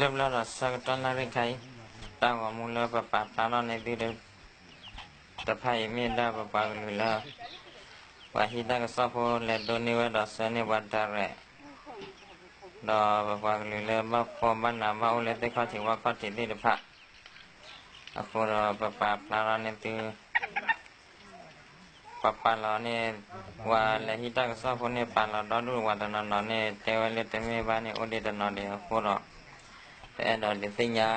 တဘျီဒီးဆၢကတီၢ်နၣ်ရံၣ်ခါအံၤ, တၢ်ဂီၤမူလၢပပာ်ဖျါထီၣ်န့ၢ်သုတဖၣ်အံၤ မ့ၢ်ဒၣ်ပပှၤကလုာ်လၢ ပှၤဟံးတၢ်ကစီၣ်ဖိလဲၤဒိးန့ၢ်ဝဲဒီးဆှၢန့ၢ်ပှၤ direct ဒီးပပှၤကလုာ်လၢဘၣ်ဖှီၣ်ဘၣ်နးဘၣ်အိၣ်လၢသ့ၣ်ခီၣ်ထံးဝၣ်ခီၣ်ထံးသ့ၣ်တဖၣ်, အဃိဒီးပပာ်ဖျါထီၣ်န့ၢ်သု ပှၤပာ်လီၤန့ၢ် ပှၤလဲၤဟံးတၢ်ကစီၣ်ဖိန့ၣ် ပာ်လီၤဒီဒူၣ်ဝဲတနီၤနီၤန့ၣ် တဲဝဲလၢတမ့ၢ်ဘၣ်န့ၣ် အိၣ်ဒံးတနီၤဒံးအဃိဒီး ပအဲၣ်ဒိးဒုးသ့ၣ်ညါ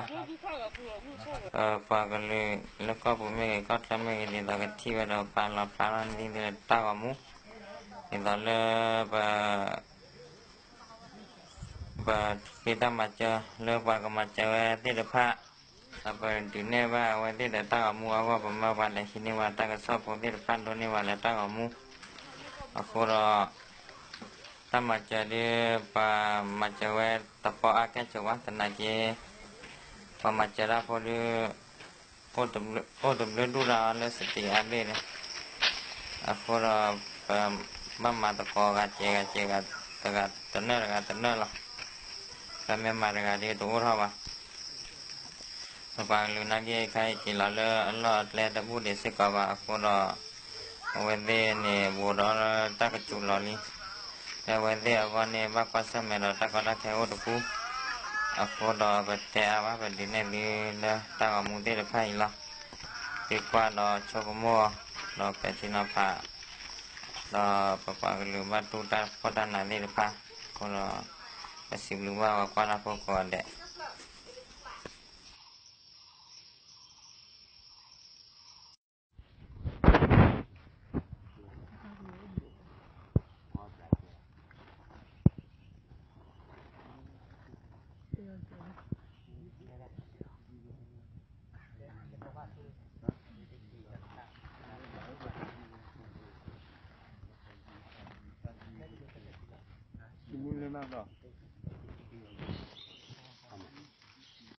ပှၤကလုာ်လၢကီၢ်ပူၤမ့ၢ်ဂ့ၤ ကီၢ်ချၢမ့ၢ်ဂ့ၤ ဒ်သိးကထံၣ်ဝဲဒီးပာ်လီၤဖျါထီၣ်န့ၢ်သုလၢတၢ်ဂီၤမူ ဒ်သိးလၢ ပ ပဃ့တၢ်မၤစၢၤလၢပှၤကမၤစၢၤဝဲသ့ၣ်တဖၣ်, ဒီးပဒုးနဲၣ်ဘၣ်အဝဲသ့ၣ်ဒီးတၢ်ဂီၤမူအဂီၢ် ပမၢပှၤလဲၤဟံးန့ၢ်ဝဲတၢ်ကစီၣ်ဖိသ့ၣ်တဖၣ်ဒိးန့ၢ်ဝဲလၢတၢ်ဂီၤမူ, အဃိဒီး တၢ်မၤစၢၤဒ် ပှၤမၤစၢၤဝဲတပီအါကဲၣ်ဆိးဘၣ်သနာ်က့ ပှၤမၤစၢၤတၢ်ဖိဒ် အိၣ်တဘျုးဒူၣ်ဒီးလၢ စတံးအါဘ့ၣ်န့ၣ်, အဃိဒီး ပဘၣ်မၤသကိးဂၤစဲးဂၤစဲးဂၤ တဂၤတနၢၣ်တဂၤတနၢၣ်လီၤ. ပမ့ၢ်မၤတဂၤဒ်တအိၣ်ထီၣ်ဘၣ်. ပပှၤကလုာ်နာ်က့ခါအံၤက့ၤလီၤလၢအလီၢ်အကျဲတဘူၣ်ဒံးစ့ၢ်ကီးဘၣ်အဃိဒီး အဝဲသ့ၣ်န့ၣ် ဘူးဒီးတၢ်ကစူၤလီၤလံ. လၢအဝဲသ့ၣ်အဂီၢ်န့ၣ် ဘၣ်ကွၢ်ဆၢၣ်မဲာ်ဒီးတၢ်ကီတၢ်ခဲအိၣ်တပူၤ, အဃိဒီးပတဲအါဘၣ် ပဒုးနဲၣ်သုလၢတၢ်ဂီၤမူသ့ၣ်တဖၣ်အံၤလီၤ. သုကွၢ်ဒီးဆိကမိၣ် ဒီးပဲာ်ထံနီၤဖး ဒီးပပှၤကလုာ်ဘၣ်တူၢ်တၢ်ဖှီၣ်တၢ်နးသ့ၣ်တဖၣ်အဃိဒီး ပစံးဘျုးဘၣ်ပှၤကွၢ်တၢ်ဖိကိးဂၤဒဲး.